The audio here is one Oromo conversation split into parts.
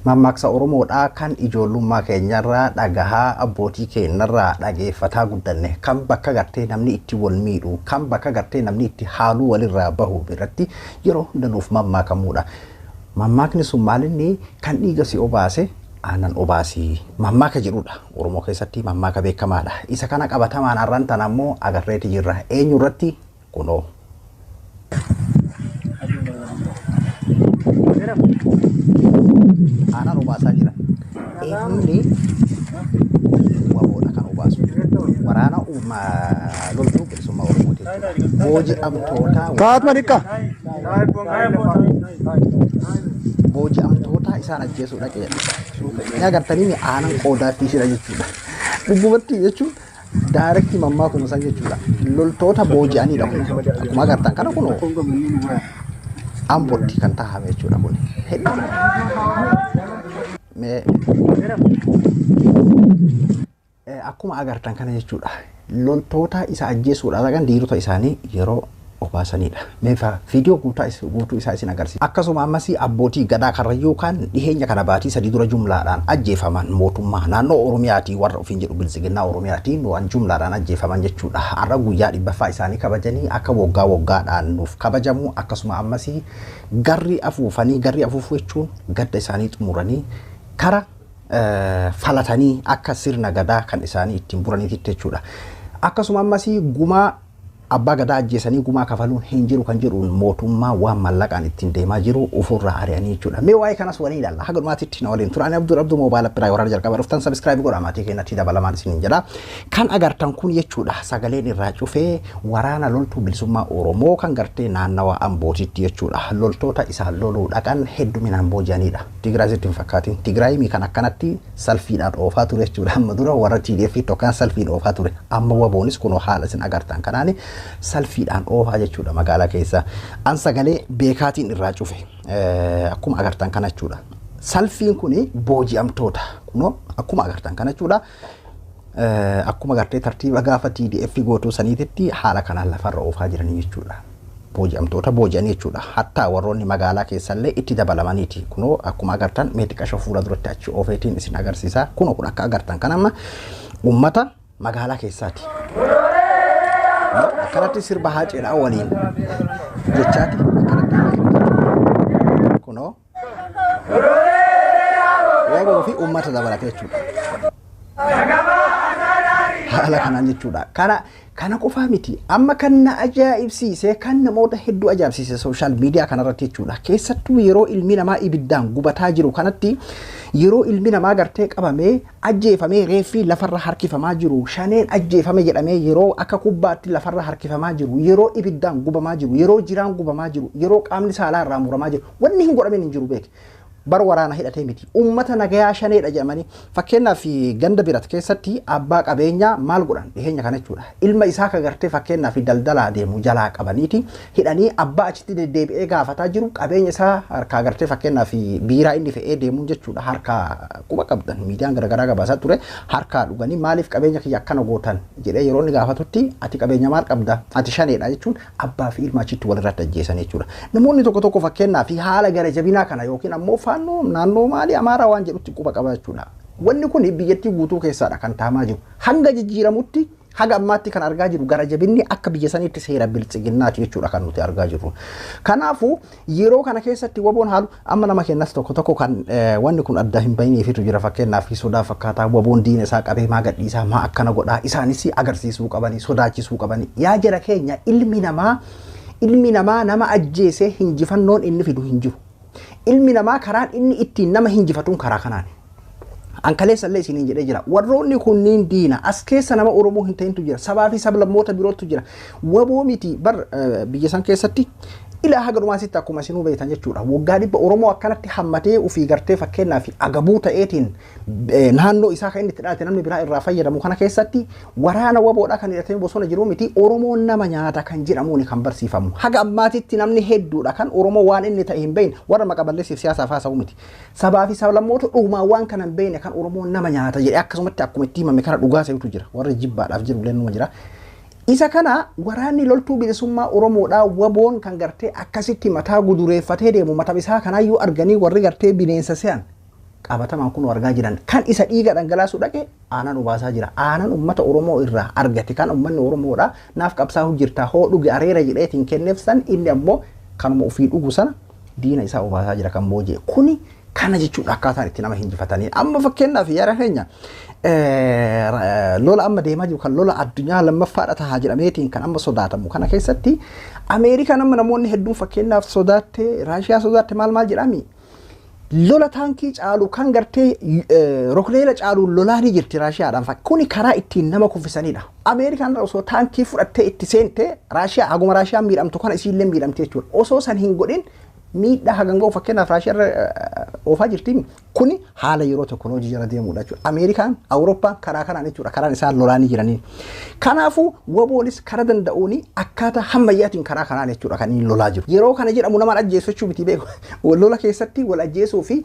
Mammaaksa Oromoodhaa kan ijoollummaa keenyarraa dhagahaa, abbootii keenyarraa dhageeffataa guddanne, kan bakka gartee namni itti wal miidhu, kan bakka gartee namni itti haaluu walirraa bahu biratti yeroo hunda nuuf mammaakamuudha. Mammaakni sun maalinni? Kan dhiiga si obaase aannan obaasii mammaaka jedhudha. Oromoo keessatti mammaaka beekamaadha. Isa kana qabatamaan har'aan tana ammoo agarreeti jirra. Eenyu irratti? Kunoo. Aannan obaasaa jira. Eenyuuni? Waboodha kan obaasu. Waraana loltuu bilisummaa Oromooti jechuudha. Booji'amtoota Taatma dhiqqa. Booji'amtoota isaan ajjeesuu dhaqe jedha. Ni agartanii, aanan qoodaatti jira jechuudha. Dhugumatti jechuun direct mammaakuma san jechuudha. Loltoota booji'anidha kun. Akkuma agartan kana kun Ambootti kan taa'ame jechuudha kun. Hedduu. Mee akkuma agartan kana jechuudha. Loltoota isa ajjeesuudhaaf dhaqan dhiirota isaanii yeroo obaasanidha. Mee viidiyoo guutuu isaa isin agarsiisa. Akkasuma ammas abbootii gadaa Karrayyuu kan dhiheenya kana baatii 3 dura jumlaadhaan ajjeefaman, mootummaa naannoo Oromiyaatii warra ofiin jedhu Biltsiginnaa Oromiyaatiin waan jumlaadhaan ajjeefaman jechuudha. Har'a guyyaa 100ffaa isaanii kabajanii, akka waggaa waggaadhaan nuuf kabajamu, akkasuma ammas garri afuufanii, garri afuufuu jechuun gadda isaanii xumuranii kara falatanii akka sirna gadaa kan isaanii ittiin buraniititti jechuudha. Akkasuma ammas gumaa abbaa gadaa ajjeesanii gumaa kafaluun hin jiru kan jedhuun mootummaa waan mallaqaan ittiin deemaa jiru ofirraa ari'anii jechuudha. Mee waa'ee kanas waliin ilaalla. Haga dhumaatitti na waliin tura. Ani Abduu Abduu Moobaayil Appiraa warra jalqaba dhuftan subscribe godhaa, maatii keenyatti dabalamaan isiniin jedha. Kan agartan kun jechuudha, sagaleen irraa cufee, waraana loltuu bilisummaa Oromoo kan gartee naannawa Ambootitti jechuudha. Loltoota isaan loluu dhaqan hedduminaan booji'anidha. Tigraay sitti hin fakkaatin. Tigraay kan akkanatti salfiidhaan oofaa ture jechuudha. Amma dura warra TDF tokkaan salfiin oofaa ture. Amma waboonis kunoo haala isin agartan kanaani salfiidhaan oofaa jechuudha magaalaa keessa. An sagalee beekaatiin irraa cufe. Akkuma agartan kana jechuudha. Salfiin kuni booji'amtoota. Kunoo akkuma agartan kana jechuudha. Akkuma gartee tartiiba gaafa TDF gootuu saniititti haala kanaan lafarra oofaa jiranii jechuudha. Booji'amtoota booji'anii jechuudha. Hattaa warroonni magaalaa keessallee itti dabalamaniiti. Kunoo akkuma agartan, mee xiqqasho fuula duratti achi oofeetiin isin agarsiisa. Kunoo kun akka agartan kan amma uummata magaalaa keessaati. Akkanatti sirba Haaceedhaa waliin jechaati akkanatti deemaa jiran jechuudha. Kunoo waboo fi uummata dabalate jechuudha. Haala kanaan jechuudha. Kana qofaa miti. Amma kan na ajaa'ibsiise, kan namoota hedduu ajaa'ibsiise social media kanarratti jechuudha. Keessattuu yeroo ilmi namaa ibiddaan gubataa jiru kanatti, yeroo ilmi namaa gartee qabamee ajjeefamee reeffii lafarra harkifamaa jiru, shaneen ajjeefame jedhamee yeroo akka kubbaatti lafarra harkifamaa jiru, yeroo ibiddaan gubamaa jiru, yeroo jiraan gubamaa jiru, yeroo qaamni saalaa irraa muramaa jiru, wanni hin godhamin hin jiru beek. Bar waraana hidhatee miti. Uummata nagayaa shaneedha jedhamanii, fakkeenyaaf ganda birat keessatti abbaa qabeenyaa maal godhan dhiheenya kana jechuudha. Ilma isaa ka gartee fakkeenyaaf daldalaa deemu jalaa qabaniiti hidhanii, abbaa achitti deddeebi'ee gaafataa jiru qabeenya isaa harkaa gartee fakkeenyaaf biiraa inni fe'ee deemuun jechuudha, harkaa quba qabdan, miidiyaan garaagaraa gabaasaa ture, harkaa dhuganii, maaliif qabeenya kiyya akkana gootan jedhee yeroo inni gaafatutti, ati qabeenya maal qabda, ati shaneedha jechuun abbaa fi ilma achitti walirratti ajjeesan jechuudha. Namoonni tokko tokko fakkeenyaaf haala gara jabinaa kana yookiin ammoo faannoo naannoo maalii Amaaraa waan jedhutti quba qaba jechuudha. Wanni kun biyyattii guutuu keessaadha kan taamaa jiru. Hanga jijjiiramutti, haga ammaatti kan argaa jiru gara jabinni akka biyya saniitti seera biltsiginnaati jechuudha kan nuti argaa jirru. Kanaafuu yeroo kana keessatti waboon haalu amma nama kennas tokko tokko kan wanni kun adda hin bahiniifitu jira. Fakkeenyaaf sodaa fakkaataa, waboon diina isaa qabee maa gadhiisaa, maa akkana godhaa, isaanis agarsiisuu qabanii, sodaachisuu qabanii. Yaa jara keenya, ilmi namaa nama ajjeesee hinjifannoon inni fidu hin jiru. Ilmi namaa karaan inni ittiin nama hinjifatuun karaa kanaani. An kaleessa illee isiniin jedhee jira. Warroonni kunniin diina. As keessa nama Oromoo hin ta'intu jira. Sabaa fi sablammoota birootu jira. Waboo miti bar biyya san keessatti ilaa haga dhumaasitti akkuma isinuu beektan jechuudha. Waggaa 100 Oromoo akkanatti hammatee ofii gartee fakkeenyaaf agabuu ta'eetiin naannoo isaa kan inni itti dhalate namni biraa irraa fayyadamu kana keessatti waraana waboodha kan hidhatee bosona jiru miti, Oromoon nama nyaata kan jedhamuuni kan barsiifamu. Haga ammaatitti namni hedduudha kan Oromoo waan inni ta'e hin beekne, warra maqa balleessiif siyaasaaf haasa'u miti. Sabaa fi sablammoota dhugumaan waan kana hin beekne kan Oromoon nama nyaata jedhee akkasumatti akkuma itti himame kana dhugaa seetu jira. Warri jibbaadhaaf jiru illee numa jira. Isa kana waraanni loltuu bilisummaa Oromoodhaa waboon kan gartee akkasitti mataa gudureeffatee deemu, mata isaa kanaayyuu arganii warri gartee bineensa se'an. Qabatamaan kun argaa jiran kan isa dhiiga dhangalaasuu dhaqe aanan obaasaa jira. Aanan uummata Oromoo irraa argate kan uummanni Oromoodha naaf qabsaa'uu jirta hoo dhuge areera jedheetiin kenneef san inni ammoo kanuma ofii dhugu sana diina isaa obaasaa jira kan booji'e. Kuni kana jechuudha akkaataan itti nama hinjifatanii. Amma fakkeenyaaf yaada keenya lola amma deemaa jiru kan lola addunyaa lammaffaadha tahaa jedhameetiin kan amma sodaatamu kana keessatti Ameerikaan amma namoonni hedduun fakkeenyaaf sodaatte, Raashiyaa sodaatte, maal maal jedhami. Lola taankii caalu kan gartee rokleela caalu lolaa ni jirti Raashiyaadhaan. Kuni karaa ittiin nama kuffisanidha. Ameerikaan osoo taankii fudhattee itti seente Raashiyaa haguma Raashiyaan miidhamtu kana isiillee miidhamte jechuudha. Osoo san hin godhin miidhaa hagan ga'u fakkeenyaaf Raashiyaa irra oofaa jirti. Kuni haala yeroo teknooloojii jala deemudha jechuudha. Ameerikaan, Awurooppaan karaa kanaan jechuudha karaan isaan lolaanii jiranii. Kanaafuu waboonis karaa danda'uuni akkaataa hammayyaatiin karaa kanaan jechuudha kan inni lolaa jiru. Yeroo kana jedhamu nama ajjeesu jechuu miti beeku. Lola keessatti wal ajjeesuu fi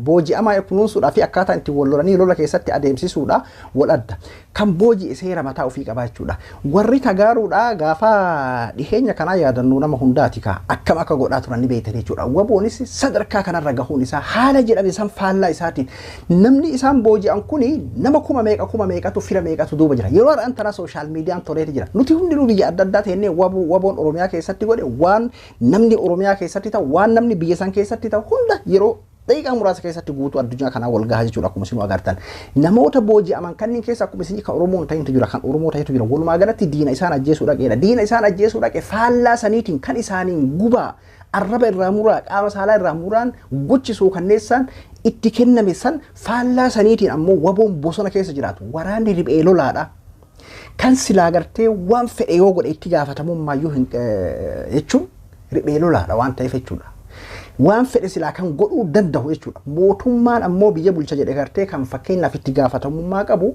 booji'amaa kunuunsuudhaa fi akkaataa itti wal lolanii lola keessatti adeemsisuudha wal adda. Kan booji'e seera mataa ofii qabaa jechuudha. Warri tagaaruudhaa gaafa dhiheenya kanaa yaadannoo nama hundaati kaa akkam akka godhaa turan ni beektan jechuudha. Waboonis sadarkaa kanarra gahuun isaa haala jedhame san faallaa isaatiin namni isaan booji'an kuni nama kuma meeqa kuma meeqatu fira meeqatu duuba jira. Yeroo har'aan tana sooshaal miidiyaan toleeti jira. Nuti hundinuu biyya adda addaa teennee waboon Oromiyaa keessatti godhe waan namni Oromiyaa keessatti ta'u waan namni biyya san keessatti ta'u hunda yeroo daqiiqaa muraasa keessatti guutuu addunyaa kanaa wal gahaa jechuudha akkuma isin agartan. Namoota booji'aman kanneen keessa akkuma isin kan Oromoo hin ta'intu jira kan Oromoo ta'etu jira. Walumaa galatti diina isaan ajjeesuu dhaqeedha. Diina isaan ajjeesuu dhaqe faallaa saniitiin kan isaaniin gubaa arraba irraa muraa qaama saalaa irraa muraan gochisuu kanneessaan itti kenname san faallaa saniitiin ammoo waboon bosona keessa jiraatu waraanni riphee lolaadha. Kan silaa gartee waan fedhe yoo godhe itti gaafatamummaa hin jechuun riphee lolaadha waan ta'eef jechuudha. Waan fedhe silaa kan godhuu danda'u jechuudha. Mootummaan ammoo biyya bulcha jedhe gartee kan fakkeenyaaf itti gaafatamummaa qabu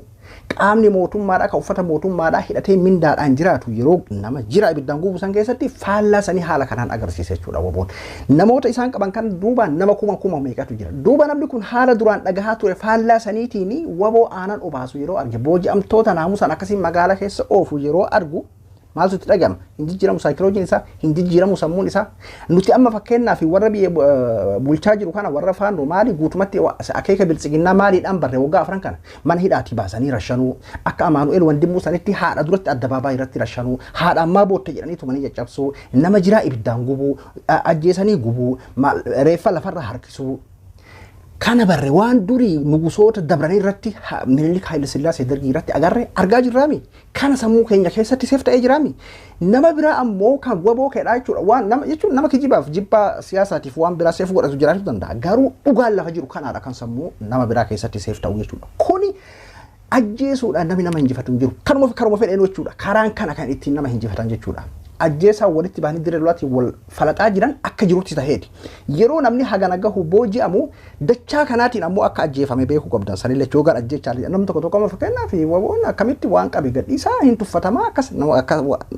qaamni mootummaadhaa kan uffata mootummaadhaa hidhatee mindaadhaan jiraatu yeroo nama jira ibiddaan gubu san keessatti faallaa sanii haala kanaan agarsiisa jechuudha waboon. Namoota isaan qaban kan duubaan nama kuma kuma meeqatu jira. Duuba namni kun haala duraan dhagahaa ture faallaa saniitiin waboo aanan obaasu yeroo arge booji'amtoota naamusaan akkasiin magaalaa keessa oofu yeroo argu maaltu itti dhagama? Hin jijjiiramu saayikiloojiin isaa, hin jijjiiramu sammuun isaa. Nuti amma fakkeenyaaf warra biyya bulchaa jiru kana warra faannoo maali guutumatti akeeka biltsiginnaa maaliidhaan barre waggaa afran kana mana hidhaatii baasanii rashanuu akka Amaanu'eel Wandimmuu sanitti haadha duratti addabaabaa irratti rashanuu haadha ammaa bootte jedhanii tumanii caccabsuu nama jiraa ibiddaan gubuu ajjeesanii gubuu reeffa lafarra harkisuu kana barre waan durii nugusoota dabranii irratti Minilik Haayile Sillaasee Dargii irratti agarre argaa jirraami. Kana sammuu keenya keessatti seef ta'ee jiraami. Nama biraa ammoo kan waboo keedhaa jechuudha. Waan nama jechuun nama kijibaaf jibbaa siyaasaatiif waan biraa seef godhatu jiraachuu danda'a. Garuu dhugaan lafa jiru kanaadha kan sammuu nama biraa keessatti seef ta'u jechuudha. Kuni ajjeesuudhaan namni nama hinjifatu hin jiru. Kanuma karuma fedheen jechuudha. Karaan kana kan ittiin nama hinjifatan jechuudha. Ajjeesaa walitti bahanii dirree lolaatti wal falaxaa jiran akka jirutti taheeti. Yeroo namni hagana gahu booji'amu dachaa kanaatiin ammoo akka ajjeefame beekuu qabdan. Sanillee joogaan ajjeechaa namni tokko tokko amma fakkeenyaaf waboon akkamitti waan qabe gadhiisaa hin tuffatamaa akkas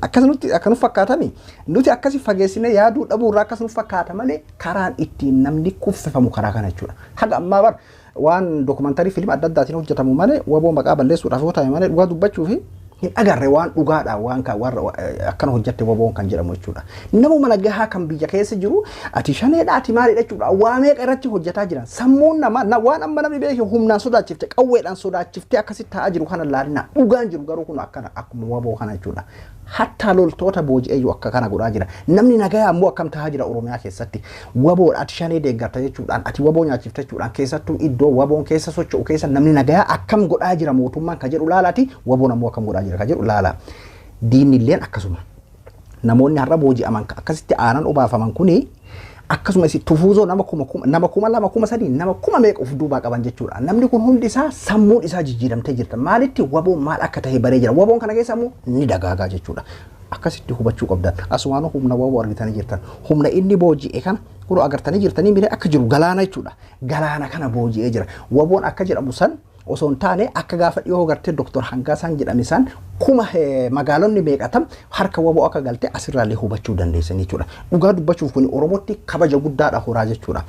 akkas nutti akka nu fakkaatami. Nuti akkasi fageessinee yaaduu dhabuu irraa akkas nu fakkaata malee karaan ittiin namni kuffifamu karaa kana jechuudha. Haga ammaa bar waan dokumantarii fiilma adda addaatiin hojjetamu malee waboo maqaa balleessuudhaaf yoo ta'e malee dhugaa dubbachuu fi hin agarre waan dhugaadha waan warra akkana hojjette waboon kan jedhamu jechuudha. Namuma nagahaa kan biyya keessa jiru ati shaneedha ati maalidha jechuudha. Waa meeqa irratti hojjetaa jiran sammuun nama waan amma namni beeke humnaan sodaachifte qawweedhaan sodaachifte akkasitti taa'aa jiru kana laalina dhugaan jiru garuu kun akkana akkuma waboo kana jechuudha. Hattaa loltoota booji'eeyyuu akka kana godhaa jira. Namni nagayaa ammoo akkam tahaa jira Oromiyaa keessatti. Waboodha ati shanee deeggarta jechuudhaan ati waboo nyaachifte jechuudhaan keessattuu iddoo waboon keessa socho'u keessa namni nagayaa akkam godhaa jira mootummaan ka jedhu laalaati waboon ammoo akkam godhaa jira ka jedhu laala. Diinni illeen akkasuma. Namoonni har'a booji'aman akkasitti aanan obaafaman kuni akkasuma isi tufuuzoo nama kuma nama 2000 3000 nama kuma meeqa of duubaa qaban jechuudha. Namni kun hundi isaa sammuun isaa jijjiiramtee jirta. Maalitti waboon maal akka ta'e baree jira. Waboon kana keessa ammoo ni dagaagaa jechuudha. Akkasitti hubachuu qabdan. Asumaanuu humna waboo argitanii jirtan. Humna inni booji'e kana kunoo agartanii jirtanii miree akka jiru galaana jechuudha. Galaana kana booji'ee jira. Waboon akka jedhamu san osoo hin taane akka gaafa dhiyoo gartee Dr. Hangaasaan jedhame san kuma magaalonni meeqatam harka waboo akka galte asirraallee hubachuu dandeessan jechuudha. Dhugaa dubbachuuf kun Oromootti kabaja guddaadha horaa jechuudha.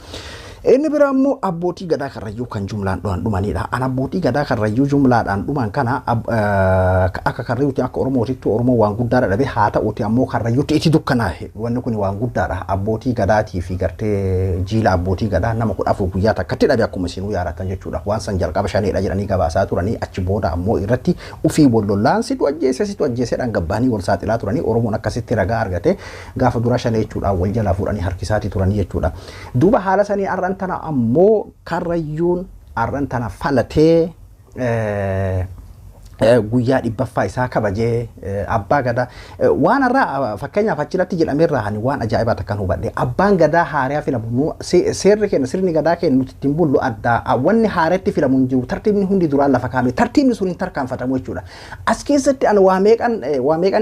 Inni biraa immoo abbootii gadaa Karrayyuu kan jumlaan dhumanidha. An abbootii gadaa Karrayyuu jumlaadhaan dhuman kana akka Karrayyuutti, akka Oromootitti, Oromoo waan guddaadha dhabe. Haa ta'uuti ammoo Karrayyuutti itti dukkanaa'e. Wanni kun waan guddaadha. Abbootii gadaatii fi gartee jiila abbootii gadaa nama 14 guyyaa takkatti dhabe, akkuma isinuu yaadatan jechuudha. Waan san jalqaba shaneedha jedhanii gabaasaa turanii, achi booda ammoo irratti ufii wal lollaan situ ajjeese, situ ajjeeseedhaan gabbaanii wal saaxilaa turanii. Oromoon akkasitti ragaa argate. Gaafa dura shanee jechuudhaan wal jalaa fuudhanii harkisaatii turanii jechuudha. Duuba haala sanii har'an tana ammoo Karrayyuun har'an tana falatee guyyaa 100ffaa isaa kabajee abbaa gadaa waan irraa fakkeenyaaf achirratti jedhameerraa ani waan ajaa'ibaa takkan hubadhe. Abbaan gadaa haaraa filamu, seerri keenya, sirni gadaa keenya nuti ittiin bullu addaa, wanni haaratti filamu hin jiru. Tartiibni hundi duraan lafa kaa'ame, tartiibni sun hin tarkaanfatamu jechuudha. As keessatti ani waa meeqan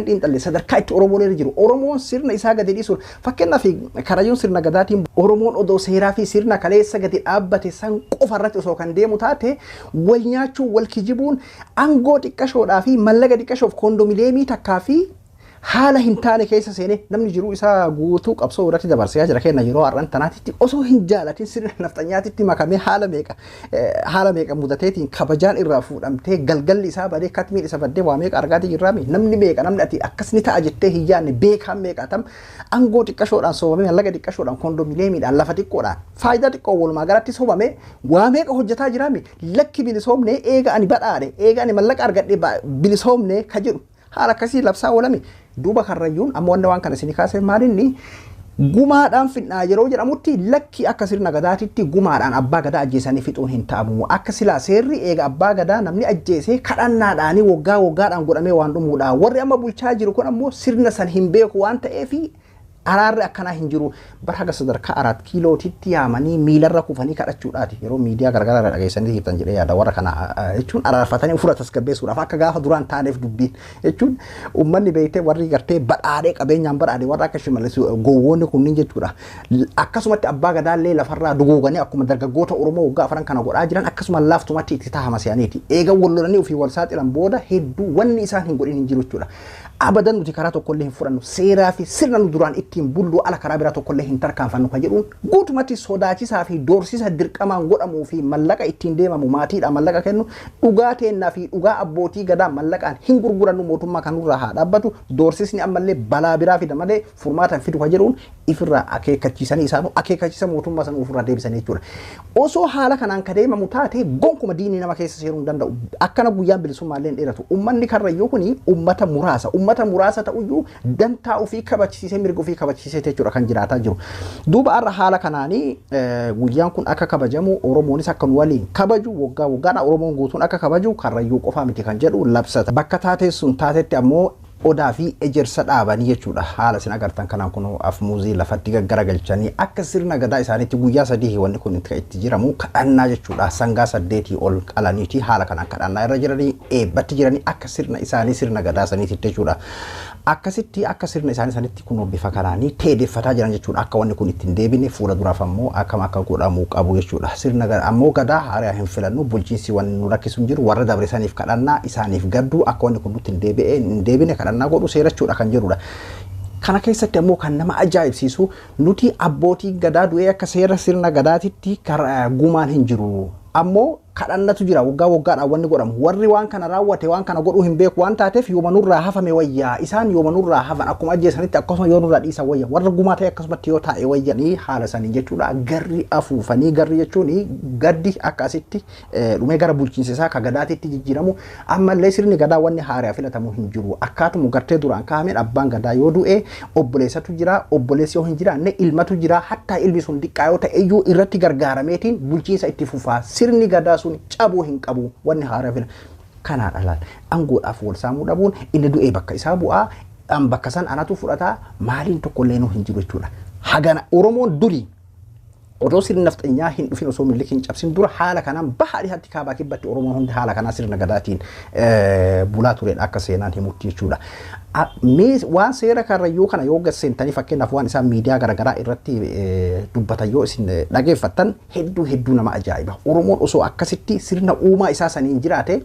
xiinxalle sadarkaa itti Oromoon irra jiru. Oromoon sirna isaa gadi dhiisuun, fakkeenyaaf Karrayyuun sirna gadaatiin, Oromoon odoo seeraa fi sirna kaleessa gadi dhaabbate san qofa irratti osoo kan deemu taate, wal nyaachuu, wal kijibuun, aangoo xiqqashoodhaa fi mallaqa xiqqashoof koondominiyeemii takkaa fi haala hin taane keessa seenee namni jiruu isaa guutuu qabsoo irratti dabarsee jira. Kenna yeroo har'an tanaatitti osoo hin jaalatin sirna nafxanyaatitti makamee haala meeqa mudateetiin kabajaan irraa fuudhamtee, galgalli isaa badee, katmiin isa baddee, waa meeqa argaatii jirraami. Namni meeqa, namni ati akkas ni ta'a jettee hin yaadne beekaan meeqa tam aangoo xiqqashoodhaan soobamee, mallaqa xiqqashoodhaan, koondominiyeemiidhaan, lafa xiqqoodhaan, faayidaa xiqqoo walumaa galatti soobamee waa meeqa hojjetaa jiraami. Lakki, bilisoomne, eega ani badhaadhe, eega ani mallaqa argadhe bilisoomne ka jedhu haala akkasii labsaa oolame. Duuba Karrayyuun amma wanna waan kana isinii kaasee maalinni, gumaadhaan finnaa yeroo jedhamutti, lakki, akka sirna gadaatitti gumaadhaan abbaa gadaa ajjeesanii fixuun hin ta'amu. Akka silaa seerri eega abbaa gadaa namni ajjeesee kadhannaadhaanii waggaa waggaadhaan godhamee waan dhumuudha. Warri amma bulchaa jiru kun ammoo sirna san hin beeku waan ta'eef araarri akkanaa hin jiru. Bara haga sadarkaa Araat Kiilootitti yaamanii miilarra kufanii kadhachuudhaati. Yeroo miidiyaa garagaraa irra dhageessanii jirtan jedhee yaada. Warra kana jechuun araarfatanii ofirra tasgabbeessuudhaaf akka gaafa duraan taaneef dubbiin jechuun uummanni beektee warri gartee badhaadhee, qabeenyaan badhaadhe, warra akka Shimallis gowwoonni kunniin jechuudha. Akkasumatti abbaa gadaallee lafarraa duguuganii akkuma dargaggoota Oromoo waggaa afran kana godhaa jiran akkasuma laaftumatti itti tahama se'aniiti. Eega wal lolanii ofii wal saaxilan booda hedduu wanni isaan hin godhin hin jiru jechuudha. Abadan nuti karaa tokkollee hin fudhannu, seeraa fi sirna nu duraan ittiin bullu ala karaa biraa tokkollee hin tarkaanfannu kan jedhuun guutumatti sodaachisaa fi doorsisa dirqamaan godhamuu fi mallaqa ittiin deemamu, maatiidha mallaqa kennu, dhugaa teennaa fi dhugaa abbootii gadaa mallaqaan hin gurgurannu, mootummaa kanurraa haa dhaabbatu, doorsisni ammallee balaa biraa fida malee furmaata hin fidu kan jedhuun ifirraa akeekkachiisanii, isaanuu akeekkachiisa mootummaa sana ofirraa deebisanii jechuudha. Osoo haala kanaan ka deemamu taate gonkuma diinni nama keessa seenuu hin danda'u. Akkana guyyaan bilisummaa illee hin dheeratu. Uummanni Karrayyuu kuni uummata muraasa. Uummata muraasa ta'uyyuu dantaa ofii kabachiisee, mirga ofii kabachiisee jechuudha kan jiraataa jiru. Duuba har'a haala kanaanii guyyaan kun akka kabajamu, Oromoonis akka nu waliin kabaju, waggaa waggaadhaan Oromoon guutuun akka kabaju, Karrayyuu qofaa miti kan jedhu labsata. Bakka taatee sun taatetti ammoo odaa fi ejersa dhaabanii jechuudha. Haala isin agartan kanaan kun afmuuzii lafatti gaggaragalchanii akka sirna gadaa isaaniitti guyyaa 3 wanni kun itti jiramu kadhannaa jechuudha. Sangaa saddeetii ol qalaniiti haala kanaan kadhannaa irra jiranii, eebbatti jiranii, akka sirna isaanii sirna gadaa saniitti jechuudha. Akkasitti akka sirna isaanii sanitti kun bifa kanaanii teedeffataa jiran jechuudha. Akka wanni kun ittiin deebine fuula duraaf ammoo akkam akka godhamuu qabu jechuudha. Sirna ammoo gadaa haaraa hin filannu, bulchiinsi wanni nu rakkisu hin jiru, warra dabre saniif kadhannaa, isaaniif gadduu, akka wanni kun nutti hin deebine kadhannaa godhu seerachuudha kan jedhudha. Kana keessatti ammoo kan nama ajaa'ibsiisu, nuti abbootii gadaa du'ee akka seera sirna gadaatitti gumaan hin jiru. Ammoo kadhannatu jira waggaa waggaadhaan wanni godhamu. Warri waan kana raawwate waan kana godhuu hin beeku waan taateef yooma nurraa hafame wayyaa, isaan yooma nurraa hafan, akkuma ajjeesanitti akkasuma yoo nurraa dhiisan wayya, warra gumaa ta'e akkasumatti yoo taa'e wayyanii haala sanii jechuudha. Garri afuufanii, garri jechuun gaddi akka asitti dhumee gara bulchiinsa isaa ka gadaatitti jijjiiramu. Ammallee sirni gadaa wanni haaraa filatamu hin jiru. Akkaatuma gartee duraan kaa'ameen abbaan gadaa yoo du'e obboleessatu jira, obboleessi yoo hin jiraanne ilmatu jira. Hattaa ilmi sun xiqqaa yoo ta'e iyyuu irratti gargaarameetiin bulchiinsa itti fufaa, sirni gadaa sun cabuu hin qabu wanni haaraa fila. Kanaan alaan aangoodhaaf wal saamuu dhabuun, inni du'ee bakka isaa bu'aa, an bakka san anatu fudhataa, maaliin tokkollee nu hin jiru jechuudha. Hagana Oromoon durii odoo sirni nafxanyaa hin dhufin, osoo Minilik hin cabsin dura, haala kanaan baha dhihaatti, kaabaa kibbatti Oromoon hundi haala kanaa sirna gadaatiin bulaa turedha akka seenaan himutti jechuudha. Waan seera Karrayyuu kana yoo seentanii, fakkeenyaaf waan isaan miidiyaa garaagaraa irratti dubbatan yoo isin dhageeffattan, hedduu hedduu nama ajaa'iba. Oromoon osoo akkasitti sirna uumaa isaa saniin jiraate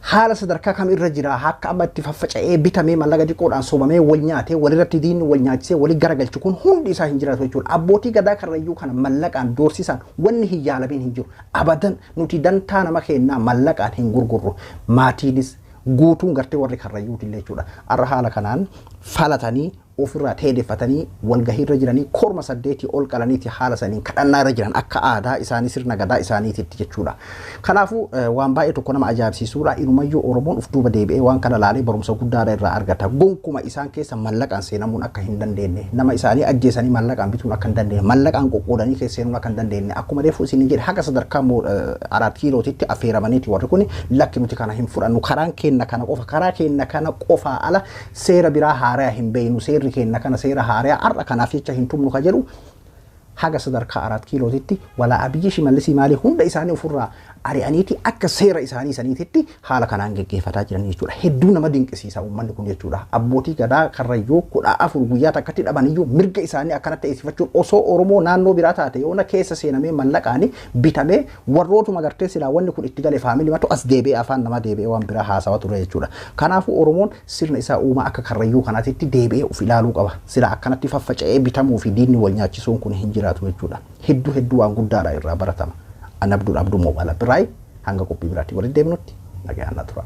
Haala sadarkaa kam irra jira akka amma itti faffaca'ee bitamee mallaqa xiqqoodhaan sobamee wal nyaatee walirratti diinni wal nyaachisee walii garagalchu kun hundi isaa hin jiraatu jechuudha. Abbootii gadaa Karrayyuu kana mallaqaan doorsisaan wanni hin yaalamin hin jiru. Abadan nuti dantaa nama kennaa mallaqaan hin gurgurru. Maatiinis guutuun gartee warri Karrayyuutillee jechuudha. Har'a haala kanaan falatanii ofirraa teedeffatanii walgahiirra jiranii korma 8 ol qalaniiti haala saniin kadhannaa irra jiran akka aadaa isaanii sirna gadaa isaaniititti jechuudha. Kanaafuu waan baay'ee tokko nama ajaa'ibsiisuudha. Inumayyuu Oromoon of duuba deebi'ee waan kana laalee barumsa guddaadha irraa argata. Gonkuma isaan keessa mallaqaan seenamuun akka hin dandeenye, nama isaanii ajjeesanii mallaqaan bituun akka hin dandeenye, mallaqaan qoqqoodanii keessa seenuun akka hin dandeenye, akkuma reefu isin jedhe haga sadarkaa 4 kiilootitti affeeramaniiti warri kun lakki nuti kana hin fudhannu, karaan keenna kana qofa, karaa keenna kana qofaa ala seera biraa haaraa hin beeynu, seerri keenna kana seera haaraa har'a kanaaf jecha hin tumnu ka jedhu haga sadarkaa 4 kiilootitti walaa Abiyyi Shimallisii maalii hunda isaanii ofirraa ari'aniiti akka seera isaanii saniititti haala kanaan geggeeffataa jiran jechuudha. Hedduu nama dinqisiisa uummanni kun jechuudha. Abbootii gadaa Karrayyuu 14 guyyaa takkatti dhabaniyyuu mirga isaanii akkanatti eegsifachuun osoo Oromoo naannoo biraa taate yoona keessa seenamee mallaqaanii bitamee warrootuma gartee silaa wanni kun itti gale faamilii matu as deebi'ee afaan namaa deebi'ee waan biraa haasawa ture jechuudha. Kanaafuu Oromoon sirna isaa uumaa akka Karrayyuu kanaatitti deebi'ee of ilaaluu qaba. Silaa akkanatti faffaca'ee bitamuu fi diinni wal nyaachisuun kun hin jiraatu jechuudha. Hedduu hedduu waan guddaadha irraa baratama. Ani Abduudha Abduu Moobaala Biraay hanga qophii biraatti walitti deemnutti nagaan na tura.